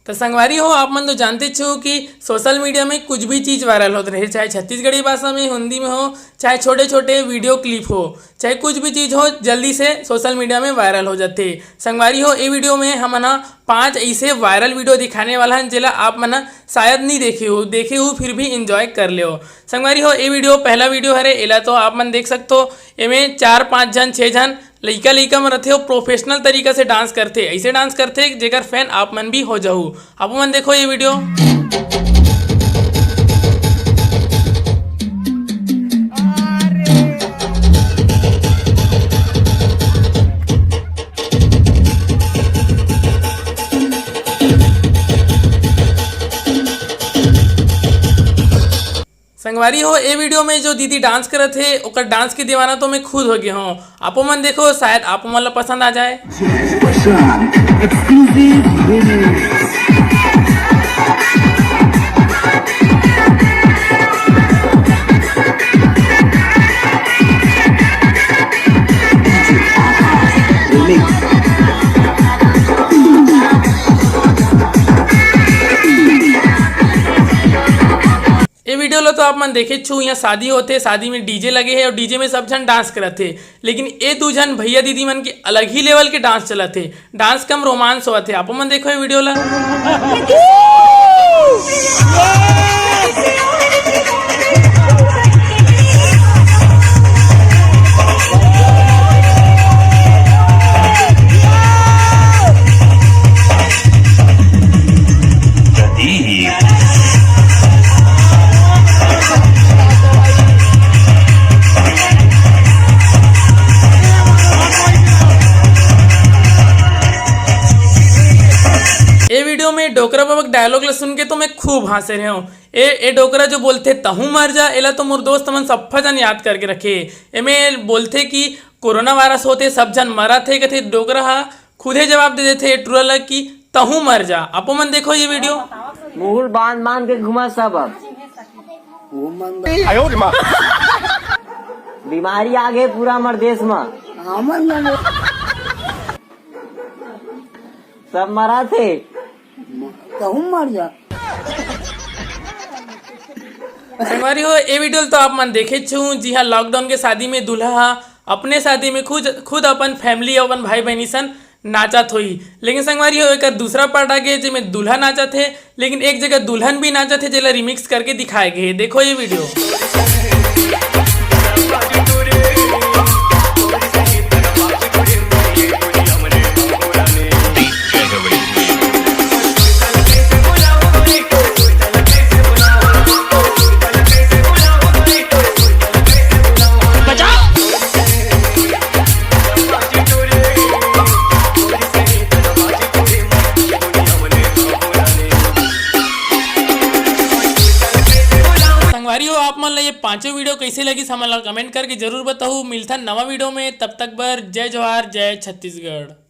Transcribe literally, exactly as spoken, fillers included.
तो संगवारी हो, आप मन तो जानते हो कि सोशल मीडिया में कुछ भी चीज़ वायरल होत रहे, चाहे छत्तीसगढ़ी भाषा में, हिंदी में हो, चाहे छोटे छोटे वीडियो क्लिप हो, चाहे कुछ भी चीज़ हो, जल्दी से सोशल मीडिया में वायरल हो जाते। संगवारी हो, ये वीडियो में हमन ह पांच ऐसे वायरल वीडियो दिखाने वाला हन, जेला आप मन ह शायद नहीं देखे हो, देखे हो फिर भी एंजॉय कर ले। संगवारी हो, ये वीडियो पहला वीडियो हरे, एला तो आप मन देख सकते हो। एमे चार पांच जन, छह जन लइका लइका मन रथे, वो प्रोफेशनल तरीका से डांस करथे, ऐसे डांस करथे जेकर फैन आप मन भी हो जाहू। आप मन देखो ये वीडियो। संगवारी हो, ए वीडियो में जो दीदी डांस करत हे, ओकर डांस के दीवाना तो मैं खुद हो गया हूँ। आपो मन देखो, शायद आपो मन ला पसंद आ जाए। ए वीडियो ला तो आप मन देखे छू, यहाँ शादी होथे, शादी में डीजे लगे हे और डीजे में सब झन डांस करत हे, लेकिन ए दू झन भैया दीदी मन के अलग ही लेवल के डांस चलत हे। डांस कम रोमांस होवत हे। आप मन देखो ये वीडियो ला। ए वीडियो में डोकरा बाबा के डायलॉग ला सुन के तो मैं खूब हंसे रहे हूँ। ए, ए डोकरा जो बोलथे, "तहूँ मर जा," एला तो मोर दोस्त मन सफ्फा जन याद करके रखे। एमे बोलथे कि कोरोना वायरस होथे, सब झन मरत हे, कथे डोकरा हा खुदे जवाब दे देथे ए टुरा ला कि "तहूँ मर जा।" आपो मन देखो ये वीडियो। मुहुल बांध बांध के घुमा सब अब। बीमारी आ गए पूरा हमर देश में। सब मरा थे। तहूँ मर जा। संगवारी हो, ए वीडियो तो आप मन देखे छू, जी हाँ, लॉकडाउन के शादी में दूल्हा हा अपने शादी में खुद, खुद अपन फैमिली अउ अपन भाई बहिनी सन नाचत होई। लेकिन संगवारी हो, एकर दूसरा पार्ट आगे, जेमे दूल्हा नाचत हे, लेकिन एक जगह दुल्हन भी नाचत हे, जेला रिमिक्स करके दिखाए गए हे। देखो ये वीडियो। संगवारी हो, आप मन ला ये पांचों वीडियो कैसे लगिस, हमन ला कमेंट करके जरूर बताहू। मिलथन नवा वीडियो में, तब तक बर जय जोहार, जय छत्तीसगढ़।